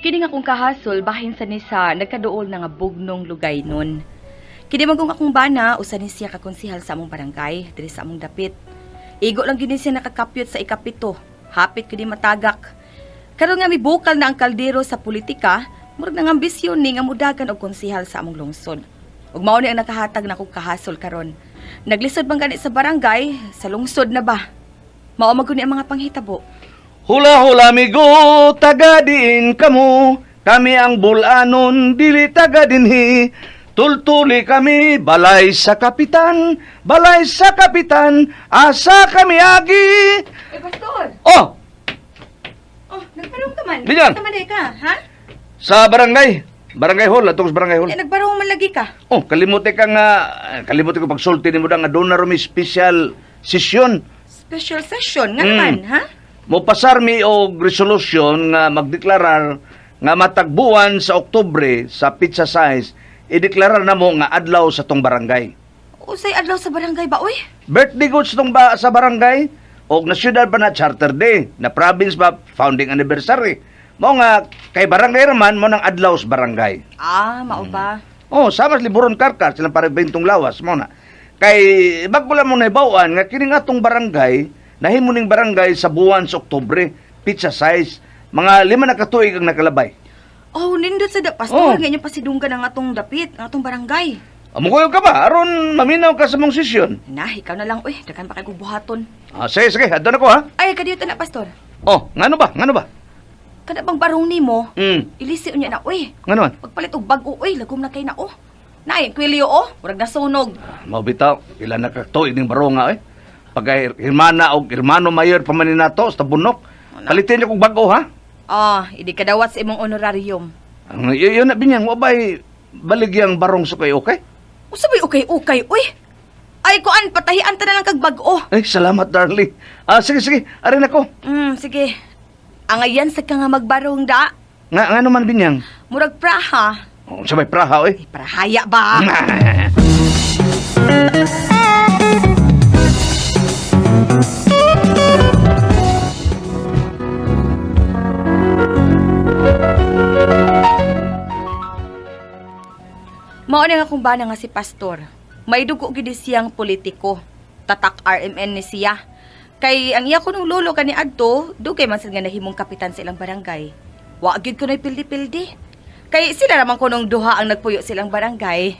Kini nga akong kahasol bahin sa nisa nagkaduol na nga bugnong lugay nun. Kini man kung akong bana usa ni siya ka konsehal sa among barangay diri sa among dapit. Igo lang gini siya nakakapyot sa 7. Hapit kini matagak. Karon nga mibukal na ang kaldero sa politika, murag nang ambisyon ni nga mudagan og konsehal sa among lungsod. Ug mao ni ang nakahatag na akong kahasol karon. Naglisod bang gani sa barangay, sa lungsod na ba? Mao man guni ang mga panghitabo. Hula hula amigo, taga diin kamo. Kami ang bulanon, dili taga dinhi. Tultuli kami, balay sa kapitan, asa kami agi. Eh, pastor! Oh, Oh, nagbarong ka man. Binyang. Sa man ka, ha? Sa barangay, barangay hall, atong sa barangay hall. Eh, nagbarong man lagi ka. Oh, kalimuti ka nga, kalimuti ko pagsulti nimo da nga doon na rumi special session. Special session nga naman, ha? Mopasar mi og resolution nga magdeklarar nga matagbuan sa Oktubre sa pizza size, ideklarar na mo nga adlaw sa tong barangay. Usay adlaw sa barangay ba, uy? Birthday goods tong ba sa barangay og nasyudad pa na Charter Day, na province ba founding anniversary. Mao nga kay barangay raman mo nang adlaw sa barangay. Ah, mao ba? Oh, sama sa Liburon Karkar, silang pare bentong lawas mo na. Kay bago lang mo nahibaw-an nga kini nga tong barangay, nahimo ning barangay sa buwan sa Oktubre, pizza size, mga 5 na ka tuig ang nakalabay. Oh, nindot sa da, pastor, Oh. nga inyong pasidunggan ang atong dapit, ang atong barangay. Amukuyo ka ba? Aron maminaw ka sa mong sesyon. Na, ikaw na lang, uy. Daghan pa kay kong buhaton. Ah, sige, sige, adto na ko ha. Ay, kadiyot na, pastor. Oh, ngano ba? Ngano ba? Kada bang barong nimo, ilisi unya na, uy. Ngano man? Pagpalit og bag-o, uy, lagom na kay na, oh. Nay, kwilyo, oh. Murag nasunog. Mao bitaw, ila na ka tuig ning barong nga eh. Pagka hermana og hermano mayor pa man ni nato sa Tabunok. Palitin niyo kog bag-o ha. Ah, idi kadawat sa imong honorarium. Ang yun na binyang wa bay baligyang barong sa kay okay? Usa ba'y ukay-ukay, uy? Ay, kuan, patahian ta na lang kag bag-o. Ay, salamat darling. Ah, sige sige, arin ako. Sige. Angayan sa ka nga magbarong da. Nga ngano man binyang? Murag praha. Oh, sabay praha oy. Ay, prahaya ba? Mao na nga kung bana nga si pastor. May dugo gid siyang politiko. Tatak RMN ni siya. Kay ang iya ko nung lolo kani adto, dugay man sad nga nahimong kapitan sa ilang barangay. Wa gyud kunoy pildi-pildi. Kay sila raman kunong duha ang nagpuyo silang barangay.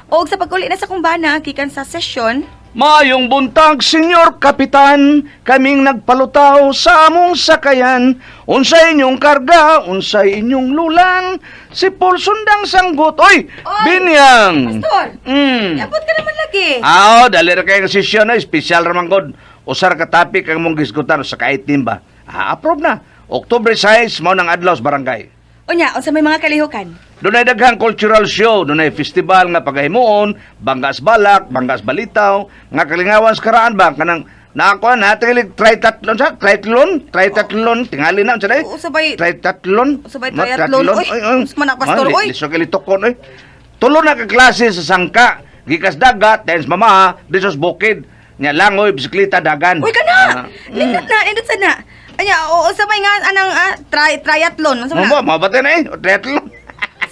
Og sa paguli na sa kumbana, gikan sa session, Mayong buntag, Senyor Kapitan, kaming nagpalutaw sa among sakayan. Unsay inyong karga, unsay inyong lulan, si Paul Sundang sanggot. Oy, Oy! Binyang! Pastor! Yabot ka naman lagi. Ah, dali ra kay sesyon na, espesyal ra man gud. Usar ka topic ang mong gisgutan sa kaitim ba. Ah, approve na. Oktubre 6 mao nang adlaw sa barangay. Unya, unsa may mga kalihukan? Dunay daghang cultural show, dunay festival nga pagahimuon, banggas balak, banggas balitaw, nga kalingawan sa karaan ba kanang naakuan na tingali triathlon sa triathlon, triathlon tingali na unsa day? Oo, sabay- Triathlon. Sabay Ma, triathlon. Oy, unsa man na, pastor, Ma, oy. Lisod kay litukon oy. Tulo na ka klase sa sangka, gikas dagat, tens mamaha, disos bukid. Nya langoy, bisikleta, dagan. Uy, kana! Ah, Nindot na, nindot sa na. Anya, oo, sa may nga anang triathlon. Unsa man na? Mo, mabate na eh, triathlon.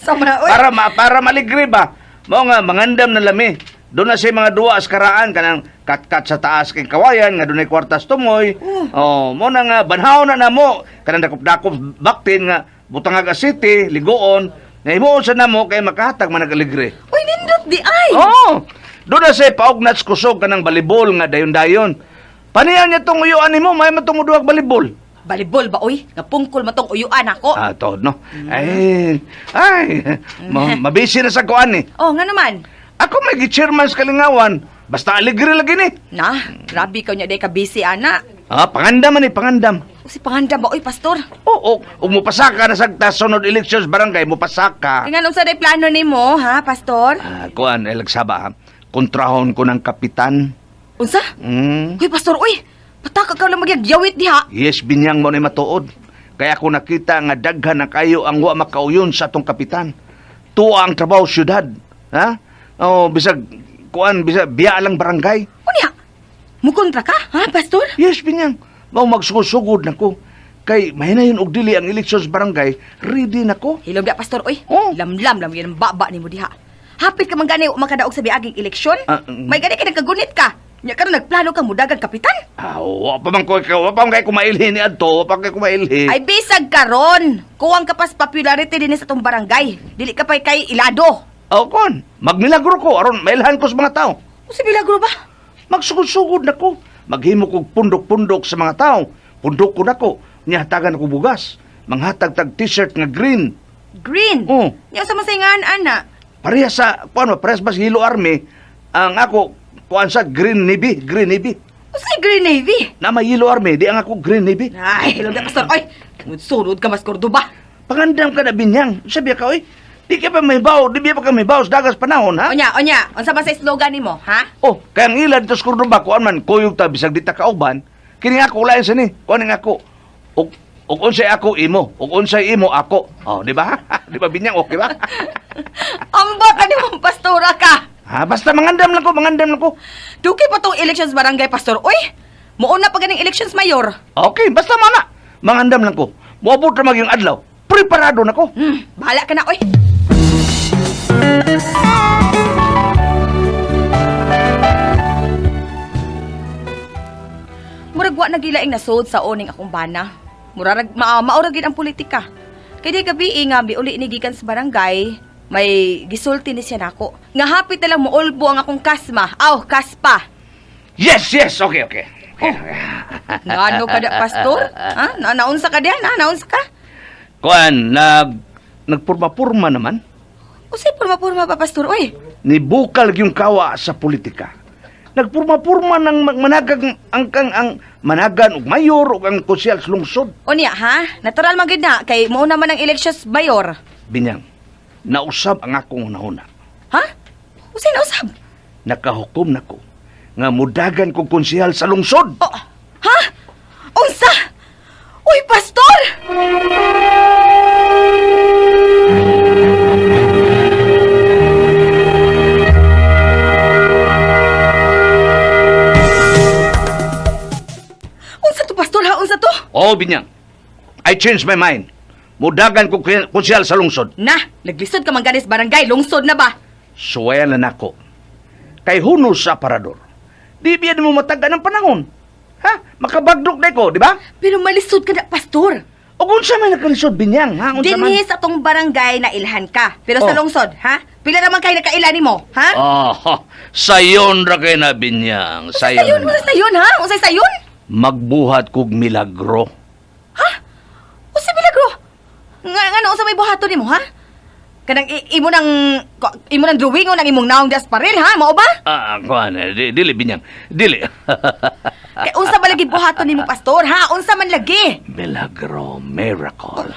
Sa man na, uy. Para maligre ba? Mao nga mangandam na lami. Doon na siya mga duwa as karaan kanang katkat sa taas kay kawayan nga dunay kwartas tumoy. Oh, mo na nga banhaw na namo kanang dakop-dakop baktin nga Butangaga City, Ligoon. Nahimuon sa namo kay makahatag man nagaligre. Uy, nindot di ay. Oh, doon na siya paugnats kusog kanang balibol nga dayon-dayon. Paniyan niya tong uyuan nimo, may matumuduag balibol. Balibol ba oy? Nga pungkol matong uyuan ako. Ah, to no. Ay, ay, mabisi na sa kuan eh. Oh, nga naman. Ako may gi-chairman sa Kalingawan. Basta aligre lagi ni. Na, grabe ka niya day ka busy ana. Ah, pangandam man eh, pangandam. O si pangandam ba oy, pastor? Oo, ug mupasaka na sagta sunod elections barangay, mupasaka. Tingnan unsa day plano nimo, ha, pastor? Ah, kuan, eh, lagsaba ha. Kontrahon ko ng kapitan. Unsa? Uy, pastor, uy. Pataka ka lang magyayawit diha. Yes, binyang mo na matuod. Kaya ako nakita nga daghan na kayo ang wa makauyon sa atong kapitan. Tuwa ang trabaho syudad. Ha? Oh, bisag kuan bisag biya lang barangay. Unya. Mukontra ka, ha, pastor? Yes, binyang. Mao magsugod na ko. Kay mahinayon og dili ang eleksyon sa barangay, ready na ko. Hilom da, pastor, oy. Oh. Lamlam lam yun ang baba nimo diha. Hapit ka man gani wa makadaog sa biaging eleksyon. Ah. May gani kay nagkagunit ka. Nya karon nagplano ka mudagan kapitan. Ah, wa pa man ko wa pa man kay kumailhi ni adto, wa pa kay kumailhi. Ay bisag karon, kuwang ka pas popularity dinhi sa atong barangay. Dili ka pa kay ilado. Oh, kon, magmilagro ko aron mailhan ko sa mga tao. Unsa milagro ba? Magsugod-sugod na ko. Maghimo kog pundok-pundok sa mga tao. Pundok ko nako. Nihatagan ako bugas. Manghatag tag t-shirt nga green. Green. Oh. Nya sa masingan ana. Pareha sa kuan ba, parehas ba sa Hilo Army ang ako kuan sa Green Navy, Green Navy. Unsa Green Navy? Na may Yellow Army, di ang ako Green Navy. Ay, hilom da pastor. Oy, sunod ka mas Cordoba. Pangandam ka na binyang. Sabi ka oy, di ka pa may baw, di ba ka may baw sa dagas panahon ha? Onya, onya, unsa ba sa slogan nimo, ha? Oh, kaya ang ila dito sa Cordoba, kuan man kuyog ta bisag di ta kauban, kini ako lain sa ni, kuan nga ako. Og og unsay ako imo, og unsay imo ako. Oh, di ba? Di ba binyang okay ba? Ambot ani mong pastora ka. Ha, basta mangandam lang ko, mangandam lang ko. Dugay pa tong elections barangay pastor. Oy, muuna pa ganing elections mayor. Okay, basta mana. Mangandam lang ko. Moabot ra mag yung adlaw. Preparado na ko. Bahala ka na, oy. Murag wa nagilaing nasod sa oning akong bana. Murarag maurag gid ang politika. Kay di gabi eh, nga miuli ni gikan sa barangay, may gisulti ni siya nako. Nga hapit na lang moulbo ang akong kasma. Aw, kaspa. Yes, yes. Okay, okay. Okay. Ngano ka da, pastor? Ha? Na naunsa ka diyan? Ha? Naunsa ka? Kuan, nagpurma-purma naman. Usay purma-purma pa, pastor? Oy, Ni bukal yung kawa sa politika. Nagpurma-purma ng managag ang managan og mayor og ang konsyal sa lungsod. Unya, ha? Natural man gid na kay mao naman ang elections mayor. Binyang, nausab ang akong hunahuna. Ha? Usay nausab? Nakahukom nako nga mudagan kog konsehal sa lungsod. Oh, ha? Unsa? Uy, pastor! Unsa to, pastor? Ha? Unsa to? Oh, Binyang, I changed my mind. Mudagan kog konsehal sa lungsod. Na, naglisod ka man ganis barangay, lungsod na ba? Suwayan na nako. Kay hunos sa aparador. Di biya mo mataga ng panahon. Ha? Makabagdok na ko, di ba? Pero malisod ka na, pastor. O kung sa man nakalisod, Binyang, ha? Unsa man? Dinhi sa tong barangay na ilhan ka. Pero sa Oh. lungsod, ha? Pila naman kayo nakaila nimo, ha? Oh, sayon ra kay na, Binyang. Sayon, Sayon unsa na. sayon, ha? Unsa sayon? Magbuhat kog milagro. Ha? Unsa milagro? Nga ngano unsa may buhaton nimo, ha? Kanang imo nang drawing o nang imong naong das paril, ha? Mao ba? Ah, kuan, eh, dili, Binyang. Dili. Kay unsa ba lagi buhaton nimo, pastor, ha? Unsa man lagi? Milagro, miracle.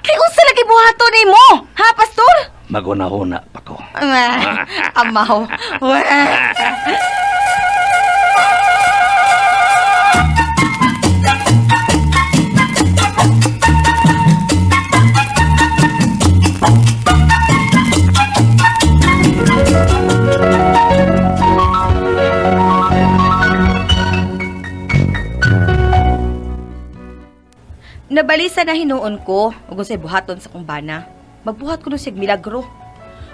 Kay unsa lagi buhaton nimo, ha, pastor? Magunahuna pa ko. Ah, Amaw. Wah. Nabalisa na hinuon ko ug unsay buhaton sa kong bana. Magbuhat ko nun siyag milagro.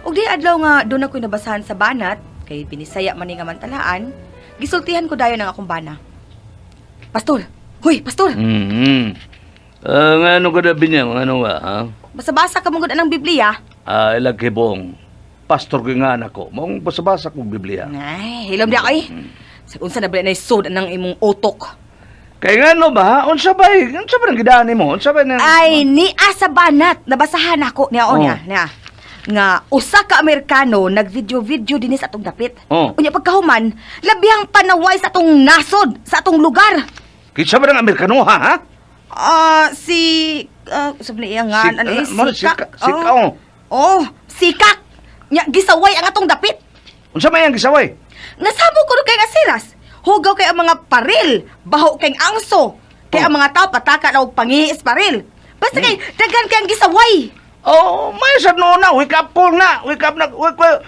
Ug di adlaw nga doon ako'y nabasahan sa banat, kay binisaya man ni nga mantalaan, gisultihan ko dayon ang akong bana. Pastor! Huy, pastor! Mm-hmm. Ah, ngano ka na, Binyang? Ano nga, ha? Basa-basa ka mong gud anang Biblia. Ah, ilagkibong. Pastor ko nga anak ko. Maong basa-basa kong Biblia. Ay, hilom di ako eh. Sa unsa na bala na sud anang imong utok. Kay ngano ba? Unsa ba? Unsa ba nang gidaan nimo? Unsa ba nang Ay, niya sa banat. Nabasahan ako niya o Oh. niya, niya. Nga usa ka Amerikano nagvideo-video dinhi sa atong dapit. Oh. Unya pagkahuman, labihang panaway sa atong nasod, sa atong lugar. Kinsa ba nang Amerikano ha? Ha? Ah, si sabi niya nga ano eh, Sikak. sikak. Sikak, oh. Oh, sikak. Nya gisaway ang atong dapit. Unsa may ang gisaway? Nasabo ko kay asiras. Hugaw kay ang mga paril, baho kay ang angso. Kay Oh. ang mga tao pataka na og pangihis paril. Basta kay daghan kay ang gisaway. Oh, may sad noon na wake up call na. Wake up na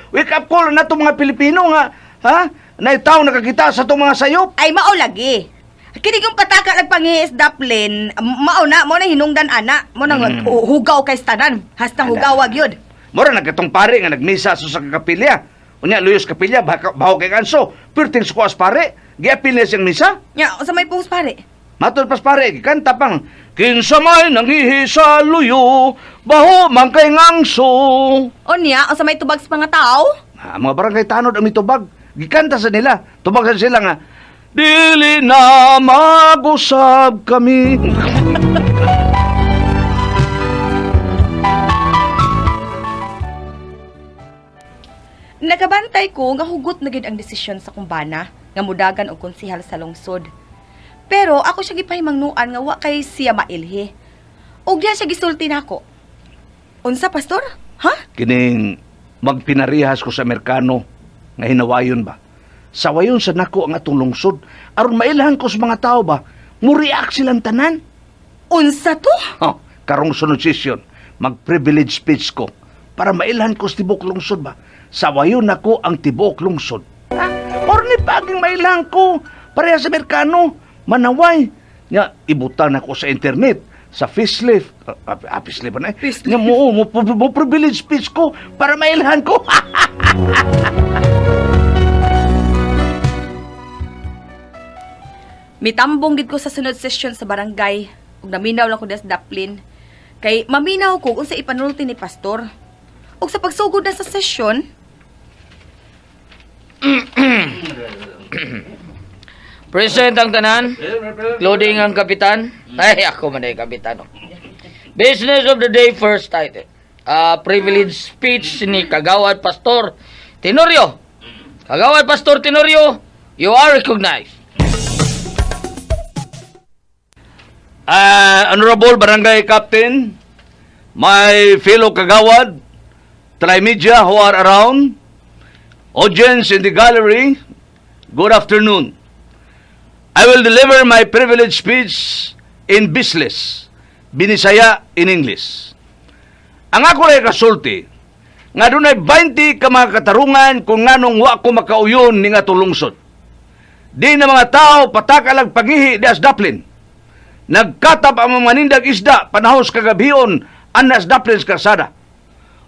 wake up call na tong mga Pilipino nga, ha? Na itaw nakakita sa tong mga sayop. Ay mao lagi. Kini kung pataka nagpangihis daplin, mao na mo na hinungdan ana, mo na hugaw kay tanan, hastang Ala. hugawag yun. Mura nagkatong pare nga nagmisa sa kapilya. Unya luyos kapilya baho kay kanso. Perting sukuas pare, giapil niya siyang misa. Nya, unsa may pungos pare? Matod pas pare, gikanta pang kinsa may nangihi sa luyo, baho man kay ngangso. Unya, unsa may tubag sa mga tao? Ah, mga barangay tanod ang mitubag. Gikanta sa nila. Tubag sa sila nga, dili na mag-usab kami. Nagabantay ko nga hugot na gid ang desisyon sa kumbana nga mudagan og konsehal sa lungsod. Pero ako siya gipahimangnuan nga wa kay siya mailhi. Ug diya siya gisulti nako. Unsa pastor? Ha? Kining magpinarihas ko sa Amerikano nga hinawayon ba. Sawayon sa nako ang atong lungsod aron mailhan ko sa mga tao ba, mo-react silang tanan. Unsa to? Oh, karong sunod session, mag-privilege speech ko para mailhan ko sa tibuok lungsod ba. Sawayon nako ang tibuok lungsod. Ha? Or ni paging mailhan ko pareha sa Amerikano, manaway. Nya ibutang nako sa internet, sa facelift, facelift ba na eh? Facelift. Nya mo privilege speech ko para mailhan ko. Mitambong gid ko sa sunod session sa barangay ug naminaw lang ko des daplin. Kay maminaw ko unsa ipanulti ni pastor. Ug sa pagsugod na sa session, Present ang tanan, including ang kapitan. Ay, ako man ay kapitan. Oh. Business of the day, first title. Privilege speech ni Kagawad Pastor Tenorio. Kagawad Pastor Tenorio, you are recognized. Honorable Barangay Captain, my fellow kagawad, trimedia who are around, audience in the gallery, good afternoon. I will deliver my privilege speech in business, Binisaya in English. Ang ako rin kasulti, nga dunay 20 ka mga katarungan kung nganong wa ko makauyon ni nga tulungsod. Di na mga tao patakalag pagihi di as daplin. Nagkatap ang mga manindag isda panahos kagabhion anas daplin sa karsada.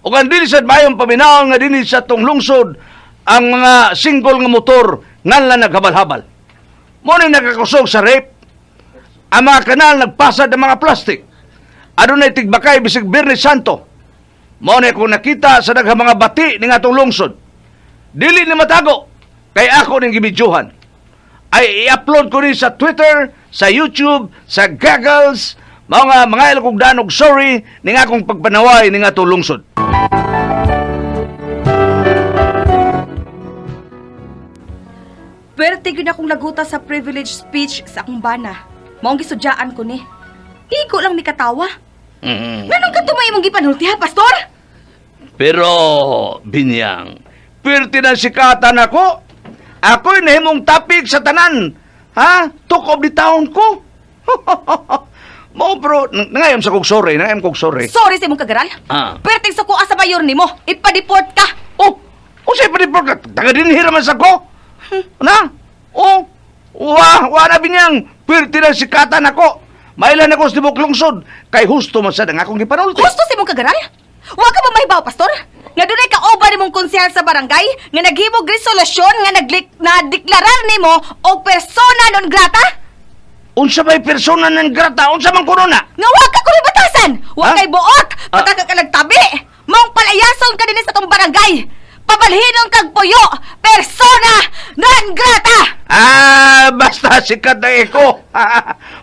Ug ang dili sad mayong paminawon nga dinhi sa tong lungsod ang mga single nga motor nganla naghabal-habal. Mo ni nakakusog sa rape. Ang mga kanal nagpasad ng mga plastic. Adunay tigbakay bisig Biyernes Santo. Mao ni akong nakita sa daghang mga bati ning atong lungsod. Dili ni matago kay ako ning gibidyuhan ay i-upload ko rin sa Twitter, sa YouTube, sa Goggles, mga ilokong danog sorry ning akong pagpanaway ning atong lungsod. Pwerte gyud akong laguta sa privilege speech sa akong bana. Maong gisudyaan ko ni. Igo lang mi katawa. Nganong katumay imong gipanulti ha, pastor? Pero, binyang, pirti na sikatan ako. Ako'y nahimong topic sa tanan. Ha? Talk of the town ko. Mo bro, nangayam sa kog sorry, nangayam kog sorry. Sorry sa imong kagaral. Ah. Pwerte sa kuha sa mayor nimo. Ipa-deport ka. Oh, unsay pa di ka? Taga dinhi ra man sa ko. Na? Oh, wa na binyang. Pirti na sikatan ako. Mailan ako sa tibok lungsod. Kay husto man sad ang akong gipanulti. Gusto sa imong kagaral? Wa ka ba mahibaw, pastor? Nga dunay kaoba nimong konsehal sa barangay nga naghimog resolusyon nga naglik na deklarar nimo og persona non grata? Unsa may persona ng grata? Unsa man kuno na? Nga wa ka kuno batasan. Wa Ha? kay buot, Ah. pataka ka nagtabi. Maong palayason ka dinhi sa tong barangay. Pabalhinon kag puyo, persona non grata. Ah, basta sikat na iko.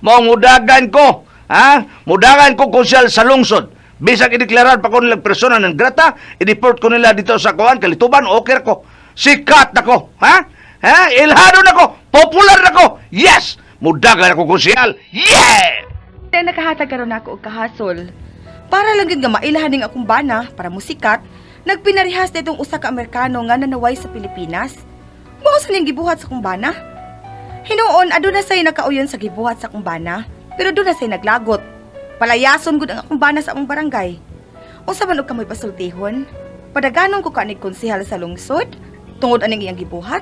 Mao mudagan ko. Ha? Mudagan ko konsyal sa lungsod. Bisag ideklarar pa ko nilang persona ng grata, i-deport ko nila dito sa kuan, kalituban, okay ra ko. Sikat na ko. Ha? Ha? Ilhado na ko. Popular na ko. Yes! Mudagan ako konsyal. Yeah! Kaya nakahatag karon nako og kahasol. Para lang gyud nga mailahan ning akong bana para musikat, nagpinarihas na itong usa ka Amerikano nga nanaway sa Pilipinas. Mao sa niyang gibuhat sa akong bana. Hinuon aduna say nakauyon sa gibuhat sa akong bana, pero doon na say naglagot. Palayason gud ang akong bana sa among barangay. Unsa man og kamoy pasultihon? Padaganon ko kanig konsehal sa lungsod tungod aning iyang gibuhat.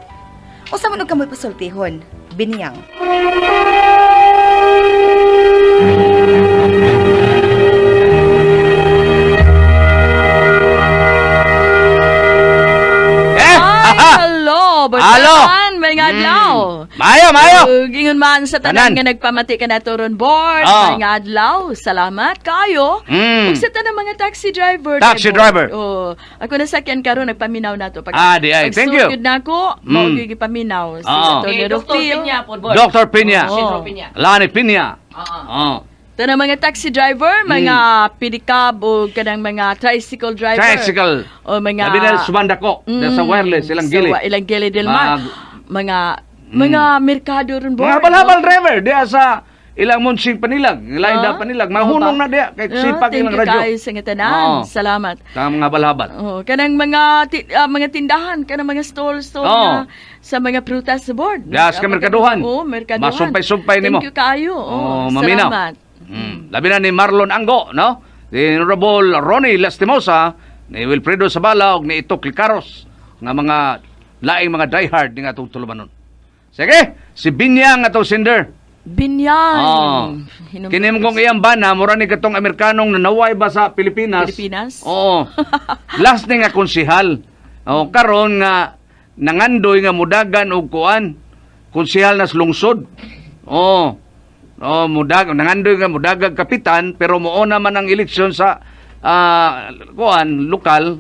Unsa man og kamoy pasultihon? Binyang. Alo. Tanan, maayong adlaw. Maayo, maayo. Ug ingon man sa tanan Tanan. nga nagpamati kanato ron, board. Oh. Maayong adlaw. Salamat kayo. Ug sa tanang mga taxi driver. Taxi board. driver. Oh, ako nasakyan karon, nagpaminaw na to. Pag, Ah, di ay. Thank you. Pag na ako, mao gyud gipaminaw. Si Atty. Eh, Dr. Rufil. Pinya po, board. Dr. Pinya. Oo. Pinya. Lani Pinya. Oo. Oh. Tanang mga taxi driver, mga pedicab o kanang mga tricycle driver. Tricycle. O mga Labi na sumandako. Mm. Sa wireless, ilang sa gili. Ilang gili del mar. Mga merkado ron, board. Mga balhabal driver diya sa ilang Monsing Panilag, ilang Ah, Panilag, mahunong oo ba? na diya kay Ah, sipag thank ilang you radyo. kayo sa nga tanan. Oo. Salamat. Ang mga balhabal. Oh, kanang mga mga tindahan, kanang mga stall stall Oo. na sa mga prutas sa board. Diya sa merkaduhan. Oo, merkaduhan. Masumpay-sumpay nimo. Thank you kayo. Oo, Oh, maminaw. salamat. Labi na ni Marlon Anggo, no? Ni Honorable Ronnie Lastimosa, ni Wilfredo Sabala ug ni Ito Clicaros nga mga laing mga diehard ni atong tulumanon. Sige, si Binyang atong sender. Binyan. Oh. Kini mo kong iyang bana, mura ni katong Amerikanong nanaway ba sa Pilipinas? Pilipinas? Oo. Last ni nga konsihal. Oh, karon nga nangandoy nga mudagan og kuan. Konsihal nas lungsod. Oo. Oh, mudag nangandoy nga mudagag kapitan, pero muona man ang eleksyon sa kuan lokal.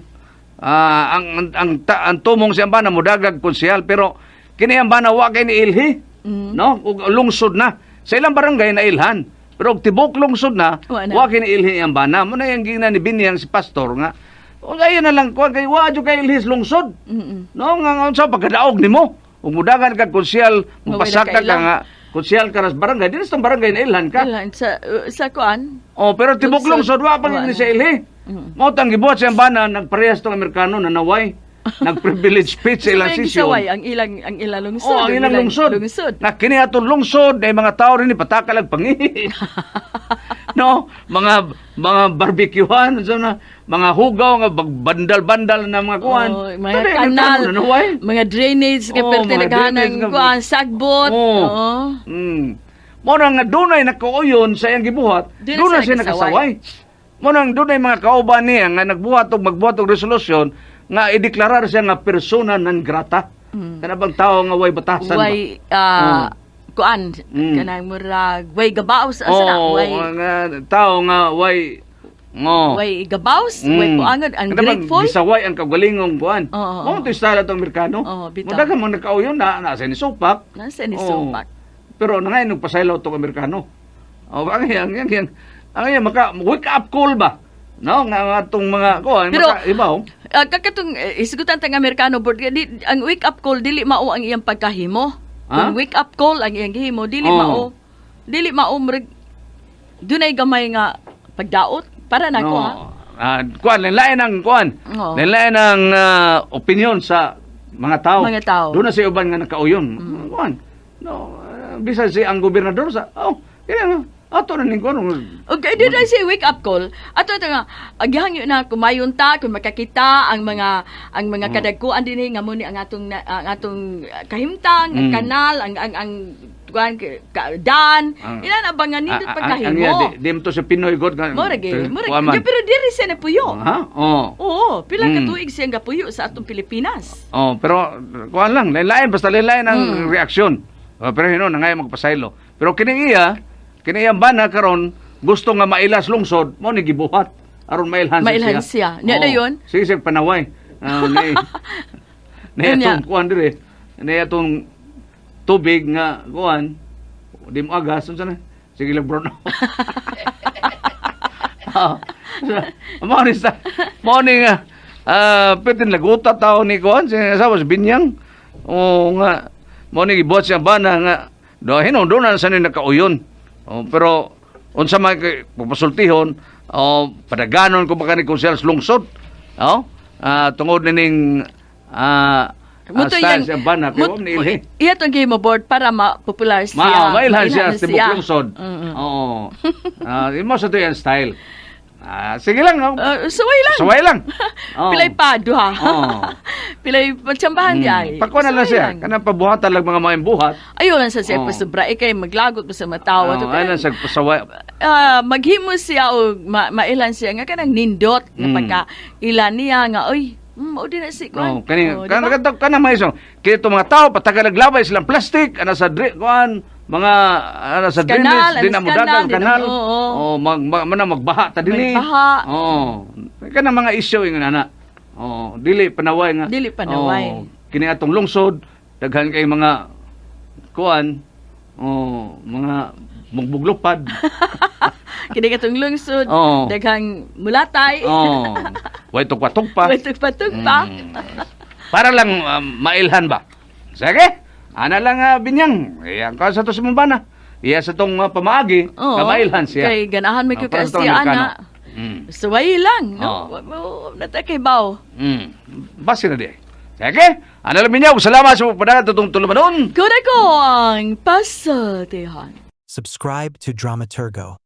Ang tumong si Ambana mudagag konsihal, pero kini ang bana wa kay ni ilhi. No? Ug lungsod na. Sa ilang barangay na ilhan. Pero og tibok lungsod na, Wa na. wa kini ilhi ang bana. Mo na yung gina ni Binyang si pastor nga. O ayon na lang kuan kay wa jud kay ilhi sa lungsod. No, nga nga unsa pagkadaog nimo? Ug mudagan kag konsehal, Mawala mupasaka ka ka ilang. nga konsehal ka ras barangay, dinhi sa barangay na ilhan ka. Ilan sa kuan? Oh, pero tibok Lungsod. lungsod wa pa Wa ni na. sa ilhi. Mao tang gibuhat sa bana, nagparehas tong Amerikano na naway nag-privilege speech sa ilang Sa may sesyon. gisaway, ang ilang lungsod. Oh, ang ilang lungsod. Lungsod. Na kini atong lungsod ay mga tao rin patakal ang pangihi. No, mga barbecuehan, unsa na, mga hugaw nga bandal-bandal na mga kuan. Oh, mga Tadi, kanal, Amerikano na naway. mga drainage nga Oh, perti mga naghanang drainage nga- kuan, sagbot. Oo. Oo. Mo na nga dunay nakauyon sa iyang gibuhat, Doon na doon na siya siya nakasaway. Mo nang dunay mga kauban niya nga nagbuhat og magbuhat og resolusyon nga ideklarar siya nga persona non grata. Kana bang tao nga way batasan ba? Way kuan, kanang murag way gabaos asa na, Oo, way nga tao nga way ngo. way gabaos, way puangan, Kana bang ungrateful. Gisaway ang kaugalingong kuan. Oo, oo, Mao to style atong Amerikano. Oo, bitaw. Mo daghan mo nakauyon na nasa ni supak. Nasa ni Oo. supak. Pero nangayon nagpasaylo tong Amerikano. Oh, ang yang maka wake up call ba? No, nga nga atong mga kuan Pero- maka ibaw. Kakatong isgutan tang Amerikano, board, di, ang wake up call dili mao ang iyang pagkahimo. Ha? Kung wake up call ang iyang gihimo, dili Oo. mao. Dili mao, murag dunay gamay nga pagdaot para nako, No. ha. Ah, kuan lain ang kuan. Oo. Lain ang opinion sa mga tao. Mga tao. Doon na si uban nga nakauyon. Kuan. No, bisan si ang gobernador sa oh, kaya ato na ning kuan. Okay, di na siya wake up call. Ato ito nga, agyahangyo na kumayon ta, kung makakita ang mga kadagkuan dinhi nga mo ni ang atong kahimtang, ang kanal, ang kuan dan. Ina na ba nga nindot Ang pagkahimo? iya, di mo to sa Pinoy god nga. Mo ra gyud, mo ra kuan man. gyud. Pero diri siya napuyo. Ha? Oo. Oo, pila ka tuig siya nga puyo sa atong Pilipinas. Oh, pero kuan lang, lain basta lain ang reaksyon. Oh, pero hinon na ngayon magpasaylo. Pero kini iya, kini iyang bana karon gusto nga mailas lungsod, mo ni gibuhat aron mailhan Mailhan siya. Niya Oo. na yun? Sige siya panaway. Ah, ni ni Unya. atong kuan dire. Ni atong tubig nga kuan di mo agas unsa na? Sige lang bro. Ah, mo ni sa mo ni nga pwede laguta tao ni kuan si asawa si Binyang. O nga mo ni gibuhat siya bana nga do hinon do na sa ni nakauyon. Oh, pero unsa man kay papasultihon o padaganon ko baka ni konsehal sa lungsod. Oh, tungod nining Muto style iyang- siya bana kay wa ni ilhi. Iya tong gihimo, board, para ma-popular siya. Ma, mailhan siya sa tibok lungsod. Oo. Imo sa to yan style. Sige lang. Oh. Suway lang. Suway lang. Oo. Pilay pa, duha. Oo. Pilay patsambahan di ay. Pagkuha na lang Suway siya. lang. Kanang pabuhatan lang mga maayong buhat. Ayaw lang sa siya Oo. pasubra. Ikay maglagot pa sa matawa. Oo, ay lang sa pasaway. Maghimo siya o mailan siya nga kanang nindot nga pagka ilan niya nga oy Mao din na si No, kuan. kani Oh, kan di ba? kan kana may so. Kini itong mga tao patagal naglabay silang plastic ana sa kuan mga ana sa Kanal, drainage di ana na sa modagan kanal, di na- kanal. oo. Oh, mana magbaha ta dinhi. Magbaha. Oh. Kana mga issue ingon ana. Oh, dili panaway nga. Dili panaway. Oh, kini atong lungsod daghan kay mga kuan, oh, mga mugbuglupad. Kini katong lungsod, daghang mulatay. Oh. Way tugpa-tugpa. May tugpa-tugpa. Para lang mailhan ba? Sige. Ana lang binyang. Iyan ka sa to sa mong bana. Iya sa tong pamaagi, nga mailhan siya. Kay ganahan may Oh, para sa tong kukasiya Amerikano. ana. Suway lang, no? Oo. Natay baw. Basi na di. Sige. Ana lang binyang. Salamat sa pagpadagan tutong tulumanon. Kuda ko ang pasultihan. Subscribe to Dramaturgo.